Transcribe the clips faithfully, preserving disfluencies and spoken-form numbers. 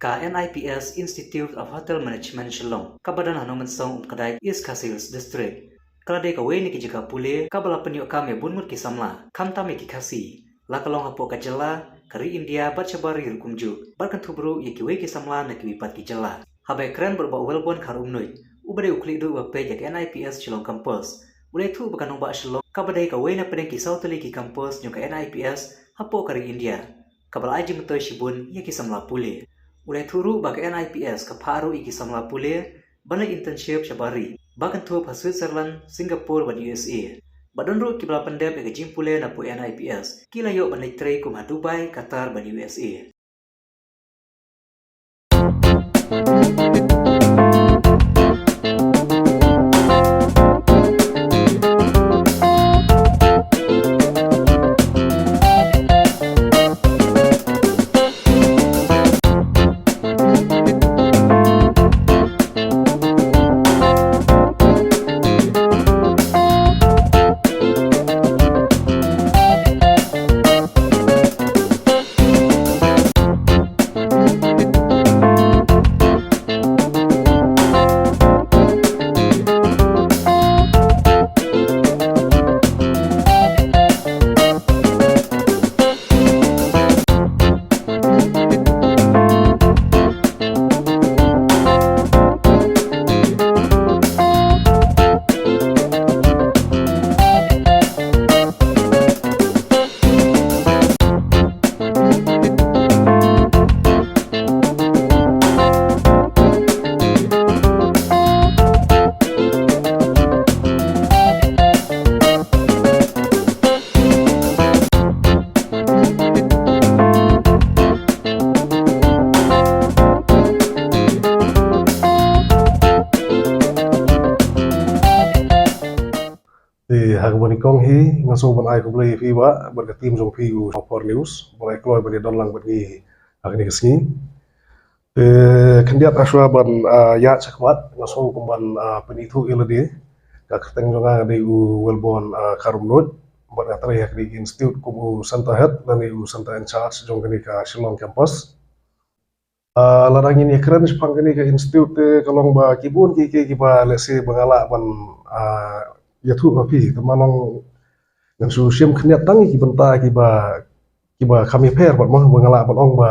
Ka N I P S Institute of Hotel Management Shillong, kaba don ha Nongmensong Umkdai, East Khasi Hills District, ka la dei kawei na ki jaka pule kaba la pynïoh kam ïa bun ngut ki samla, khamtam ïa ki Khasi, la ka long hapoh ka jylla, ka ri India bad shabar ri ruh kumjuh, bad kynthup ruh ïa kiwei ki samla na kiwei pat ki jylla. Haba ïakren bad u Bah Wellborn Kharumnuid, uba dei u khlieh duh ba peit ïa ka N I P S Shillong Campus, u la ïathuh ba ka nongbah Shillong kaba dei kawei na pdeng ki saw tylli ki campus jong ka N I P S hapoh ka ri India, kaba la ai jingmyntoi shibun ïa ki samla pule. U la ïathuh ruh ba ka N I P S ka phah ruh ïa ki samla pule ban leit internship shabar ri, ba kynthup ha Switzerland, Singapore bad U S A. Ba don ruh kiba la pyndep ïa ka jingpule napoh N I P S, ki la ïoh ban leit trei kum ha Dubai, Qatar bad U S A. Te ha kaba nyngkong hi nga sngew ban ai khublei ïa phi Bah bad ka team jong phi u Shillong Post News ba la ai kloi ban ïadon lang bad ngi ha kane ka sngi. Te khyndiat hashwa ban, ah, ïaid shakhmat, nga sngew kum ban, ah, pynithuh ïa lade. Ka kyrteng jong nga ka dei u Wellborn, ah, Kharumnuid, bad nga trei ha kane ka institute kum u center head lane u center in charge jong kane ka Shillong campus. Ah, lada ngin ïakren shaphang kane ka institute te ka long ba ki bun ki, ki, kiba lehse ba nga lah ban, ah, ïathuh ha phi, te ma long ngan shu shim khyndiat tang ki bynta kiba, kiba kham ïapher bad ma ba nga lah ban ong ba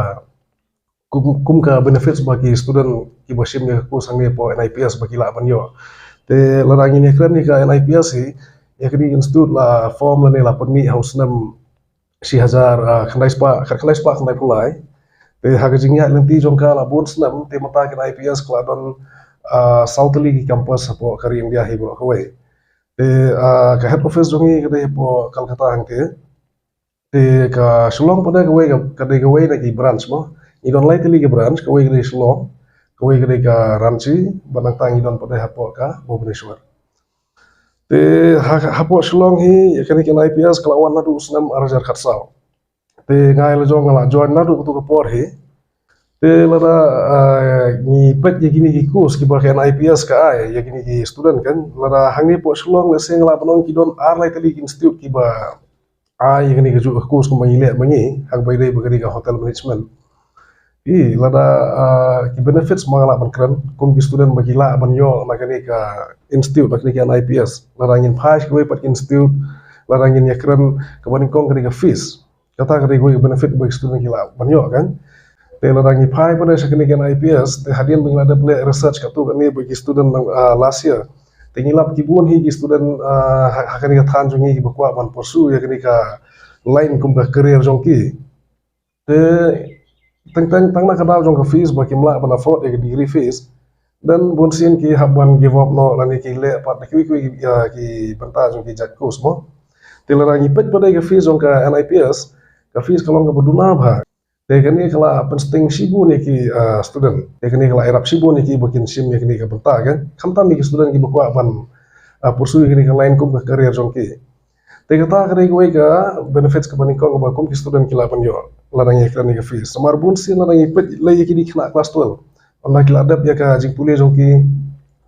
kum, kum ka benefits ba ki student kiba shim ïa ka course hangne hapoh N I P S ba ki lah ban ïoh. Te lada ngin ïakren ïa ka N I P S hi, ïa kane ka institute la form lane la pynmih ha u snem shi hajar, ah, khyndai spah, khyndai spah khyndai phew lai. Te ha ka jingïaid lynti jong ka la bun snem, te mynta ka N I P S ka la don, ah, saw tylli ki campus hapoh ka ri India hi baroh kawei. Te, ah, ka head office jong ngi ka dei hapoh Kolkata hangte. Te ka Shillong pat de kawei ka, ka dei kawei na ki branch mo. Ngi don lai tylli ki branch, kawei ka dei Shillong, kawei ka dei ka Ranchi, bad nangta ngi don pat de hapoh ka Bhubaneswar. Te ha, hapoh Shillong hi, ïa kane ka N I P S ka la wan naduh u snem ar hajar khatsaw. Te nga la jong nga la join naduh kato ka por hi. Te lada, ah, ngi peit ïa kine ki course kiba ka N I P S ka ai ïa kine ki student kan, lada hangne hapoh Shillong lehse nga lah ban ong ki don ar lai tylli ki institute kiba ai ïa kane kajuh ka course kumba ngi leh ma ngi, ha kaba ïadei bad kane ka hotel management. I lada, ah, ki benefits ma nga lah ban kren kum ki student ba ki lah ban ïoh na kane ka institute, na kane ka N I P S. Lada ngin phai sha kiwei pat ki institute, lada ngin ïakren kaba nyngkong kane ka fees. Kata ka dei kawei ka benefit ba ki student ki lah ban ïoh kan. Te lada ngi phai pat de sha kane ka N I P S, te hadien ba ngi la dep leh research katto katne bad ki student, ah, last year, te ngi lap ki bun hi ki student, ah, ha, ha kane ka thaiñ jong ngi kiba kwah ban pursue ïa kane ka line kum ka career jong ki. Te teng teng tang na ka daw jong ka fees ba kim lah ban afford ïa ka degree fees, then bunsien ki hap ban give up noh lane ki leh pat da kiwei kiwei ki, ïa ki bynta jong ki jait course mo. Te lada ngi peit pat de ka fees jong ka N I P S, ka fees ka long kaba duna bha. Te kane ka la pynsting shibun ïa ki, ah, student. Te kane ka la ïarap shibun ïa ki ba kin shim ïa kane ka bynta kan. Khamtam ïa ki student kiba kwah ban, ah, pursue ïa kane ka line kum ka career jong ki. Te kata ka dei kawei ka benefits kaba nyngkong kaba kum ki student ki lah ban ïoh lada ngi kren ïa ka fees. Namar bunsien lada ngi peit lei ïa kine ki khynnah class twelve, ynda ki la dep ïa ka jingpule jong ki,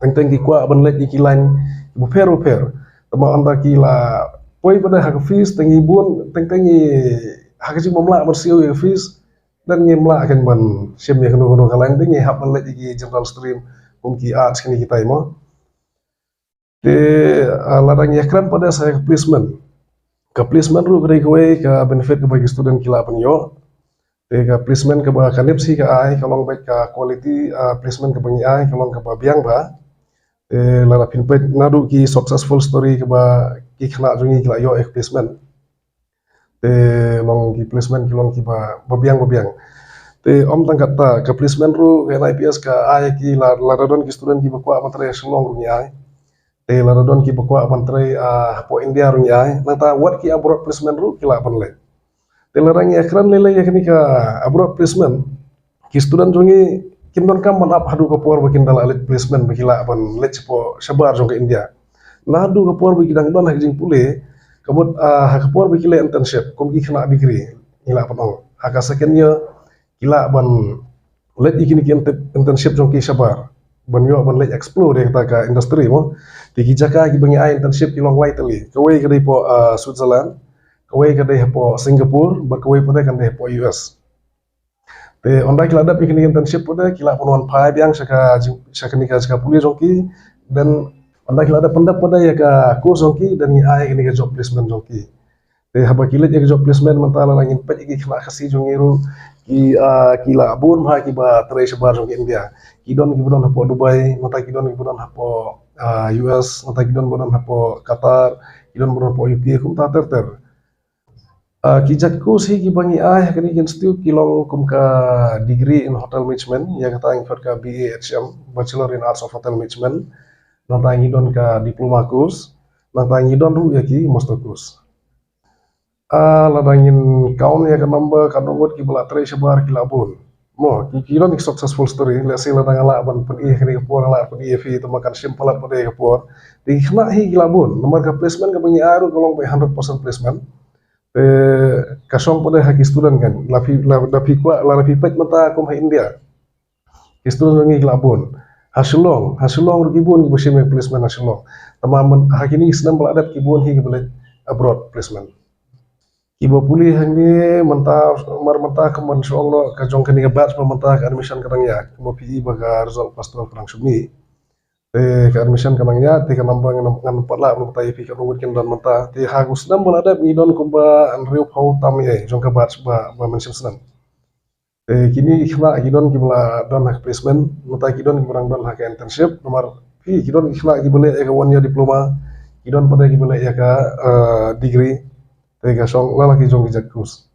teng teng ki kwah ban leit ïa ki line bapher bapher. Te ma ynda ki la poi pat de ha ka fees, te ngi bun, teng teng ngi ha ka jingbym lah ban siew ïa ka fees, Dang ngim lah kan ban shim ïa kano kano ka line, dang ngi hap ban leit ïa ki general stream, kum ki arts kine kitai mo. Te, ah, lada ngi ïakren pat de sa ïa ka placement. Ka placement ruh ka dei kawei ka benefit kaba ki student ki lah ban ïoh. Te ka placement kaba ka NEIPS hi ka ai, ka long beit ka quality, ah, placement kaba ngi ai, ka long kaba biang bha. Te lada phin peit naduh ki successful story kaba ki khynnah jong ngi ki la ïoh ïa ka placement. Te long ki placement ki long kiba, ba biang ba biang. Te ym tang katta, ka placement ruh ka NIPS ka ai ki la, lada don ki student kiba kwah ban trei Shillong ruh ngi ai. Te lada don kiba kwah ban trei, ah, hapoh India ruh ngi ai. Nangta wat ki abroad placement ruh ki lah ban leit. Te lada ngi ïakren lei lei ïa kane ka abroad placement, ki student jong ngi kim donkam ban ap haduh ka por ba kin da lah leit placement ba ki lah ban leit shapoh shabar jong ka India. Naduh ka por ba ki dang don ha ka jingpule, ka mut, ah, ha ka por ba ki leh internship, kum ki khynnah degree, ngi lah ban ong. Ha ka second year, ki lah ban leit ïa kine ki inter-, internship jong ki shabar. Ban ïoh ban leit explore ïa kata ka industry mo. Te ki jaka kiba ngi ai internship ki long lai tylli. Kawei ka dei hapoh, ah, Switzerland, kawei ka dei hapoh Singapore, bad kawei pat de kan dei hapoh U S. Te ynda ki la dep ïa kine ki internship pat de ki lah ban wan phai biang sha ka jing-, sha kane ka jaka pule jong ki. Then ynda ki la dep pyndep pat de ïa ka course jong ki, then ngi ai kane ka job placement jong ki. Te haba ki leit ïa ka job placement mynta lada ngin peit ïa ki khynnah Khasi jong ngi ruh ki, ah, ki la bun bha kiba trei shabar jong ka India. Ki don kiba don hapoh Dubai, mynta ki don kiba don hapoh, ah, U S, mynta ki don ba don hapoh Qatar, ki don ba don hapoh U K, kumta ter ter. Ah, ki jait course hi kiba ngi ai ha kane ka institute ki long kum ka degree in hotel management, ïa kata ngi khot ka B A H M, Bachelor in Arts of Hotel Management. Nangta ngi don ka diploma course, nangta ngi don ruh ïa ki master course. Ah, lada ngin count ïa ka number katno ngut kiba la trei shabar ki la bun. Mo, ki, ki don ki successful story, let's say lada nga lah ban pyni ha kane ka por, nga lah pyni ïa phi, tangba kan shim palat pat de ka por. Te ki khynnah hi ki la bun, namar ka placement kaba ngi ai ruh ka long beit hundred percent placement. Te ka shong pat de ha ki student kan, la phi, la, la phi kwah, la, la phi peit mynta kum ha India. Ki student jong ngi ki la bun. Ha Shillong, ha Shillong ruh ki bun kiba shim ïa placement ha Shillong. Tangba myn-, ha kine ki snem ba la dep ki bun hi kiba leit abroad placement. Kiba pule hangne mynta, mar mynta kum ban shu ong noh ka jong kane ka batch ba mynta ka admission ka dang ïaid. Kumba phi i ba ka result pass twelve ka dang shu mih. Te ka admission ka dang ïaid, te ka number ngan, ngan pat lah ban batai ïa phi katno ngut kin don mynta. Te ha u snem ba la dep ngi don kumba hynriewphew tam ïa jong ka batch ba, ba mynshim snem. Te kine ki khynnah ki don kiba la don ha ka placement, mynta ki don kiba dang don ha ka internship, namar phi ki don ki khynnah kiba leh ïa ka one year diploma, ki don pat de kiba leh ïa ka, eh, degree, te ka shong la la ki jong ki jait course.